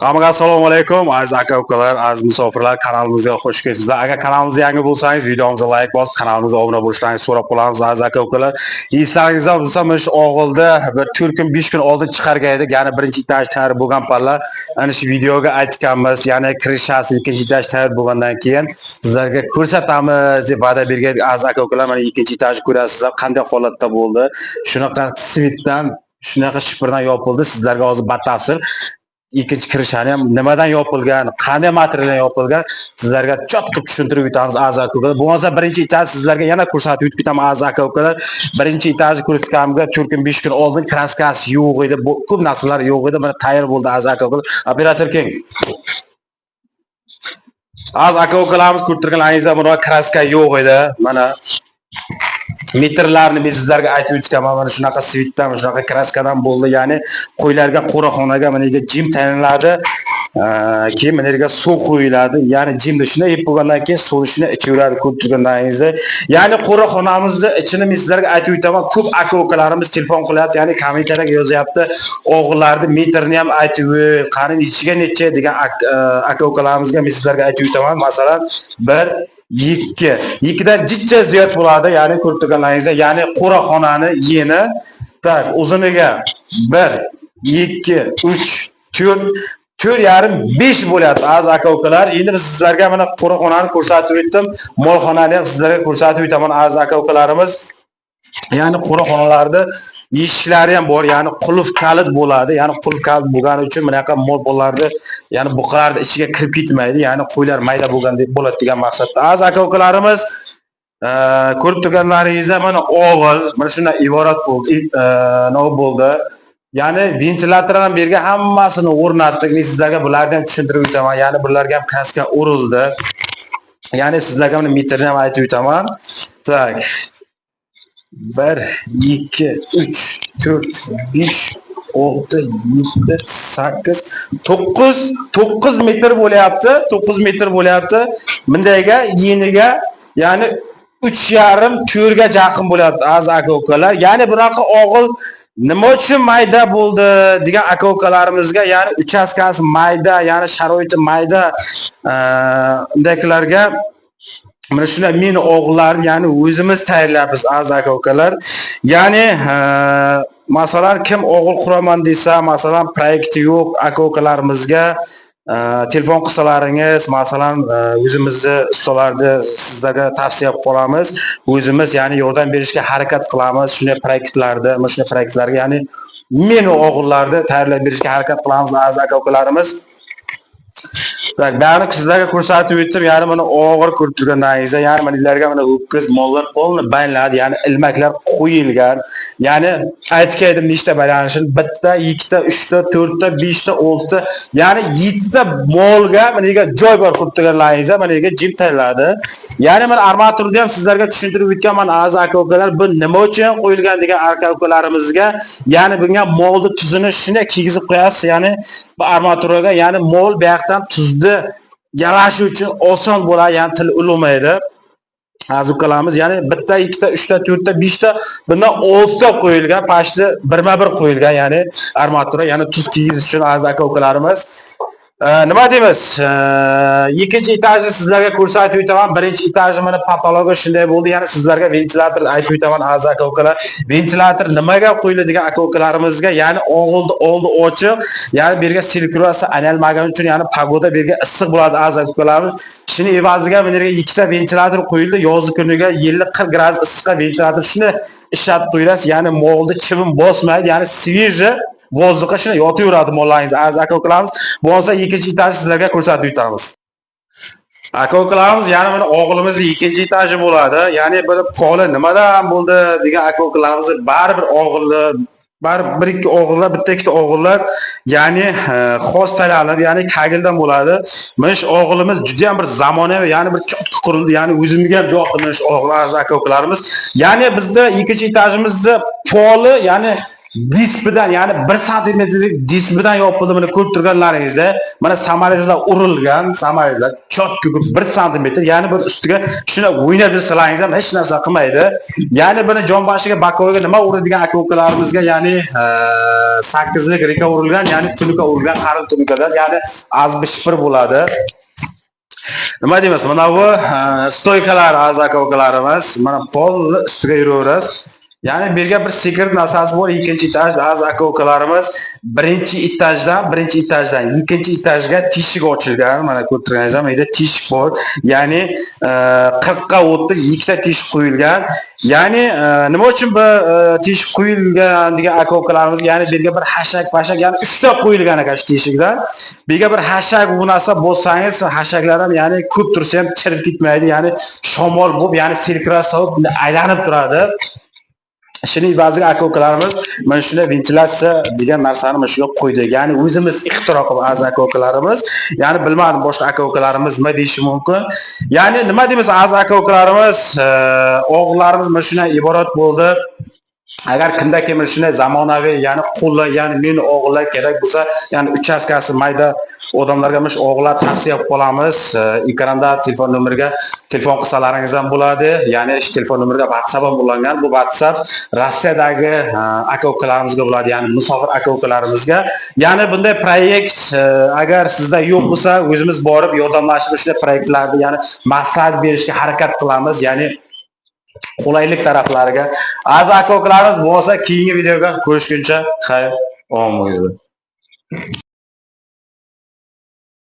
Hammaga assalomu alaykum, aziz aka ukalar, aziz musofirlar, kanalimizga xush kelibsizlar. Agar kanalimizga yangi bo'lsangiz, videomizga like bosib, kanalimizga obuna bo'lishlaringizni so'rab qolamiz, aziz aka ukalar. Esingizda bo'lsa, mana shu og'ilda bir 4 kun, 5 kun oldin chiqargan edik. Ya'ni birinchi etaj tayyor bo'lgan palla. Ana shu videoga aytganmiz, ya'ni крыша si ikkinchi etaj tayyor bo'lgandan keyin sizlarga ko'rsatamiz deb va'da bergan edik, aziz aka ukalar. Mana ikkinchi etajni ko'rasizlar, qanday holatda bo'ldi. Shunaqa свет dan, shunaqa shipirdan yopildi. Sizlarga hozir batafsil ikkinchi крыша ni ham nimadan yopilgan, qanday materialdan yopilgan, sizlarga чётко tushuntirib o'tamiz, aziz aka ukalar. Bo'lmasa birinchi etaj sizlarga yana ko'rsatib o'tib ketaman, aziz aka ukalar. Birinchi etajni ko'rsatganimga 4 kun, 5 kun oldin краска si yo'q edi, ko'p narsalar yo'q edi. Mana tayyor bo'ldi, aziz aka ukalar. Operator king. Aziz aka ukalarimiz, ko'rib turganlaringizda buni краска yo'q edi. Mana metrlarni men sizlarga aytib o'tganman. Mana shunaqa свет dan, shunaqa краска dan bo'ldi. Ya'ni qo'ylarga, qo'raxonaga mana yerga jim tayinlanadi. Keyin mana yerga suv quyiladi. Ya'ni jimni shunday yeb bo'lgandan keyin suvni shunday ichaveradi, ko'rib turganlaringizda. Ya'ni qo'raxonamizni ichini men sizlarga aytib o'taman. Ko'p aka ukalarimiz telefon qilyapti, ya'ni kommentariyaga yozyapti. Og'illarni metrini ham aytib o't, qani nechiga necha degan aka ukalarimizga men sizlarga aytib o'taman. Masalan, 1 2 2dan jicha ziyod bo'ladi, ya'ni ko'rib turganlaringizda, ya'ni qo'raxonani yeni так uzuniga 1 2 3 4 4,5 5 bo'lyapti, aziz aka ukalar. Endi biz sizlarga mana qo'raxonani ko'rsatib o'tdim, molxonani ham sizlarga ko'rsatib o'taman, aziz aka ukalarimiz. Ya'ni qo'raxonalarda eshiklari ham bor, ya'ni qulf kalit bo'ladi. Ya'ni qulf kalit bo'lgani uchun bunaqa mol bolalarni, ya'ni buqalarni ichiga kirib ketmaydi, ya'ni qo'ylar mayda bo'lgan deb bo'ladi degan maqsadda. Aziz aka ukalarimiz, ko'rib turganlaringizda mana og'il mana shundan iborat bo'ldi, nima bo'ldi. Ya'ni ventilator ham bu yerga hammasini o'rnatdik. Men sizlarga bularni ham tushuntirib o'taman. Ya'ni bularga ham краска urildi. Ya'ni sizlarga mana metrni ham aytib o'taman. Так. 1 2 3 4 5 6 7 8 9 9 metr bo'lyapti. 9 metr bo'lyapti. Bundayga yeniga, ya'ni 3,5 4 ga yaqin bo'lyapti, aziz aka ukalar. Ya'ni bunaqa og'il nima uchun mayda bo'ldi degan aka ukalarimizga, ya'ni uchastkasi mayda, ya'ni sharoiti mayda undagilarga mana shunday mini og'illarni, ya'ni o'zimiz tayyorlayapmiz, aziz aka ukalar. Ya'ni masalan, kim og'il quraman desa, masalan, proyekti yo'q aka ukalarimizga telefon qilsalaringiz, masalan, o'zimizni ustalarni sizlarga tavsiya qilib qolamiz. O'zimiz, ya'ni yordam berishga harakat qilamiz. Shunday proyektlarda, mana shunday proyektlarga, ya'ni mini og'illarni tayyorlab berishga harakat qilamiz, aziz aka ukalarimiz. Так, buni sizlarga ko'rsatib o'tdim. Ya'ni mana og'ir ko'rib turganlaringizda, ya'ni mana ularga mana ho'kiz mollar полный baylanadi, ya'ni ilmaklar qo'yilgan. Ya'ni aytgan edim nechta baylanishini: bitta, ikkita, uchta, to'rtta, beshta, oltita, ya'ni yettita molga mana yerga joy bor, ko'rib turganlaringizda, mana yerga jim tayyorladi. Ya'ni mana armaturni ham sizlarga tushuntirib o'tganman, aziz aka ukalar, bu nima uchun qo'yilgan degan aka ukalarimizga, ya'ni bunga molni tuzini shunday kiygizib qo'yasiz, ya'ni bu armaturaga, ya'ni mol bu yoqdan tuzni yalashi uchun oson bo'ladi, ya'ni til ulug'maydi. Aziz ukalarimiz, ya'ni bitta, ikkita, uchta, to'rtta, beshta, bundan oltita qo'yilgan, почти birma-bir qo'yilgan, ya'ni armatura, ya'ni tuz kiygizish uchun, aziz aka ukalarimiz. Nima deymiz? Ikkinchi etajni sizlarga ko'rsatib o'taman. Birinchi etaji mana потолок i shunday bo'ldi. Ya'ni sizlarga ventilator aytib o'taman, aziz aka ukalar. Ventilator nimaga qo'yiladi degan aka ukalarimizga, ya'ni og'ilni oldi ochiq, ya'ni bu yerga sirkulyatsiya aylanmagani uchun, ya'ni погода bu yerga issiq bo'ladi, aziz aka ukalarimiz. Shuni evaziga bu yerga ikkita ventilator qo'yildi. Yozgi kuniga yillik 40 gradus issiqqa ventilator shuni ishlatib qo'yilasiz, ya'ni molni chivin bosmaydi, ya'ni свежий воздух ga shuni yotaveradi mollaringiz, aziz aka ukalarimiz. Bo'lmasa ikkinchi etajni sizlarga ko'rsatib o'tamiz. Aka ukalarimiz, ya'ni mana og'ilimizni ikkinchi etaji bo'ladi. Ya'ni bir poli nimadan bo'ldi degan aka ukalarimiz, baribir og'illar, baribir bir ikki og'illar, bitta ikkita og'illar, ya'ni xos tayyorlanib, ya'ni kageldan bo'ladi. Mana shu og'ilimiz juda ham bir zamonaviy, ya'ni bir чётко qurildi, ya'ni o'zimga ham yoqdi mana shu og'il, aziz aka ukalarimiz. Ya'ni bizda ikkinchi etajimizda poli, ya'ni Disk bilan, ya'ni 1 santimetrlik disk bilan yopildi. Mana ko'rib turganlaringizda, mana саморез lar urilgan, саморез lar чётко 1 santimetr, ya'ni bir ustiga shuni o'ynab yursalaringiz ham hech narsa qilmaydi. Ya'ni buni jon boshiga, боковой ga nima uradigan aka ukalarimizga, ya'ni 8lik рейка urilgan, ya'ni tunuka urilgan, qalin tunukadan, ya'ni azbi shipir bo'ladi. Nima deymiz? Mana bu стойка lar, aziz aka ukalarimiz, mana polni ustiga yuraverasiz. Ya'ni bu yerga bir секрет narsasi bor, ikkinchi etajda, aziz aka ukalarimiz, birinchi etajdan ikkinchi etajga teshik ochilgan. Mana ko'rib turganingiz, bu yerda teshik bor. Ya'ni 40 ga 30 ikkita teshik qo'yilgan. Ya'ni nima uchun bu teshik qo'yilgan degan aka ukalarimiz, ya'ni bu yerga bir hashak pashak, ya'ni 3 ta qo'yilgan ekan shu teshikdan. Bu yerga bir hashak bu narsa bo'lsangiz, hashaklar ham, ya'ni ko'p tursa ham chirib ketmaydi, ya'ni shamol bo'lib, ya'ni selkirasa bo'lib aylanib turadi. Shuning ba'zi aka ukalarimiz mana shunday ventilyatsiya degan narsani mana shunga qo'ydik. Ya'ni o'zimiz ixtiro qilib, aziz aka ukalarimiz. Ya'ni bilmadim, boshqa aka ukalarimiz nima deyishi mumkin. Ya'ni nima deymiz, aziz aka ukalarimiz, o'g'illarimiz mana shundan iborat bo'ldi. Agar kimda kim shunday zamonaviy, ya'ni qulay, ya'ni meni o'g'illar kerak bo'lsa, ya'ni uchastkasi mayda odamlarga mana shu o'g'illar tavsiya qilib qolamiz. Ekranda telefon nomeriga telefon qilsalaringiz ham bo'ladi. Ya'ni shu telefon nomeriga WhatsApp ham ulangan. Bu WhatsApp Rossiyadagi aka ukalarimizga bo'ladi, ya'ni musofir aka ukalarimizga. Ya'ni bunday proyekt agar sizda yo'q bo'lsa, o'zimiz borib yordamlashib shunday proyektlarni, ya'ni maslahat berishga harakat qilamiz. Ya'ni qulaylik taraflariga. Aziz aka ukalarimiz bo'lsa, keyingi videoga ko'rishguncha xayr, omon bo'linglar.